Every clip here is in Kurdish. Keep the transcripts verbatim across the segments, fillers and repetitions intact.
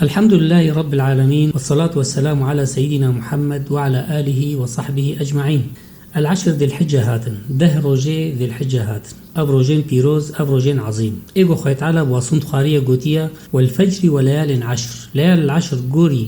الحمد لله رب العالمين، والصلاة والسلام على سيدنا محمد وعلى آله وصحبه أجمعين. العشر ذي الحجة هاتن، deh rojê Zilhicce hatin. Ev rojên pîroz, ev rojên ezîm. Ê ku Xwedê Teala bi wasûn dixwariye gotiye, "والفجر وليال عشر." Leyalil eşr gorî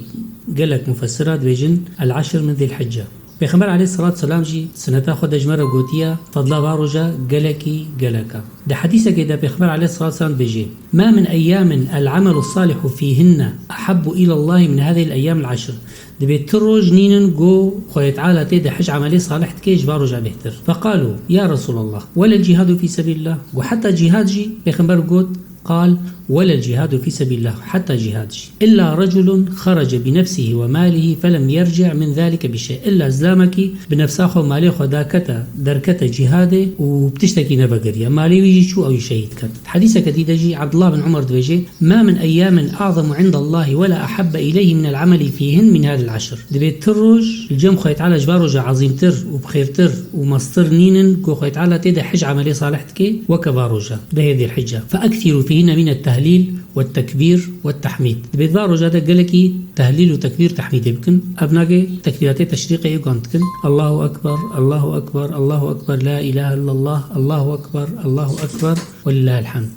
gelek mufessira dibêjin, el eşr min Zilhicce. Pêxember aleyhissalatu selam jî sineta xwe de ji me re gotiye, fedla va roja gelekî gelek e. Di hedîsekê de Pêxember aleyhissalatu selam dibêje, "ما من أيام العمل الصالح فيهن أحب إلى الله من هذه الأيام العشر." Dibê ti roj nînin ku Xwedê Teala tê de hej emelê salih dike ji va roja bêhtir. فقالوا: "يا رسول الله، ولا الجهاد في سبيل الله؟" Got, heta cîhad jî? Pêxember got, قال: "ولا الجهاد في سبيل الله." Heta cîhad jî. "إلا رجل خرج بنفسه وماله فلم يرجع من ذلك بشيء." Îlla zilamekî bi nefsa xwe, malê xwe dakete, derkete cîhadê û bi tiştekî nevegeriya. Malê wî jî çû, ew jî şehîd ket. Hedîseke dî de jî Abdullah bin Umar dibêje, "ما من أيام أعظم عند الله ولا أحب إليه من العمل فيهن من هذه العشر." Dibê ti roj li cem Xwedê Teala ji va roja ezîmtir û bixêrtir û meztir nînin ku Xwedê Teala tê de hej emelê salih dike weke va roja, dehê Zilhicce. "فأكثروا فيهن من التهليل والتكبير والتحميد." Dibê va roja de gelekî tehlîl û tekbîr tehmîdê bikin. Ev nake tekbîratê teşrîqê ê ku em dikin. Allahu Ekber, Allahu Ekber, Allahu Ekber, la ilahe illallah, Allahu Ekber, Allahu Ekber, welillahil hamd.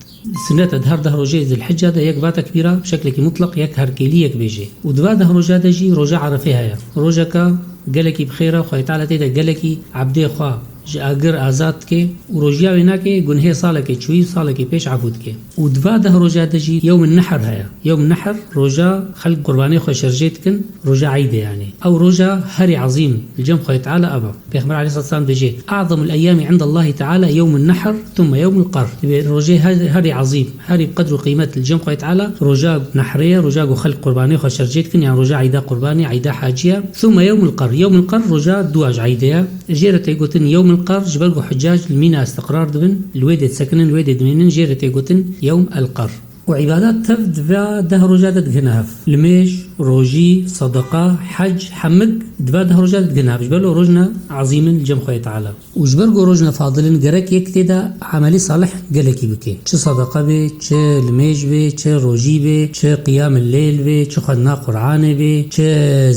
Sinnet e di her deh rojê Zilhicce de yek va tekbîra bi şeklekî mutlaq, yek herkêlî yek bêje. Û di va deh roja de jî roja Erefê heye. Rojeka gelekî bi xêr e, Xwedê Teala tê de gelekî ebdê xwe ji agir azad dike û rojiya wê nake gunhê salekê çûyî, salekê pêş efû dike. Û di va deh roja de jî Yewm Nehr heye. Yewm Nehr roja xelk qurbanê xwe şerjê dikin, roja Eydê yanî. Ew roja herî ezîm li cem Xwedê Teala ev e. Pêxember aleyhissalatu vesselam dibêje, "أعظم الأيام عند الله تعالى يوم النحر ثم يوم القر." Dibê rojê her-, herî ezîm, herî bi qedr û qîmet li cem Xwedê Teala roja Nehrê ye, roja ku xelk qurbanê xwe şerjê dikin, yan roja Eyda Qurbanê, Eyda Hacî ye. ثم يوم القر. Yewm el-Qar roja dûa ji Eydê ye. Jê re tê gotin Yewm el-Qar ji ber ku hucac li Mîna istiqrar dibin, li wê dê disekinin, li wê dê dimînin, jê re tê gotin Yewm el-Qar. Û îbadat tev di va deh roja de digihine hev. Limêj, rojî, sedeqa, hec, hemik di va deh roja de digihine hev. Ji ber ku rojna ezîm in li cem Xwedê Teala. Û ji ber ku rojna fadil in, gerek yek tê de emelî salih gelekî bike. Çi sedeqa be, çi limêj be, çi rojî be, çi qiyamil leyl be, çi xwendina Qur'anê be, çi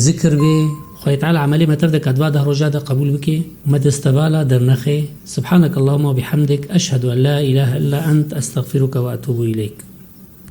zikir be. Xwedê Teala emelê me tev de ka di va deh roja de qebûl bike û me destevala dernexe. سبحانك اللهم وبحمدك، أشهد أن لا إله إلا أنت، أستغفرك وأتوب إليك.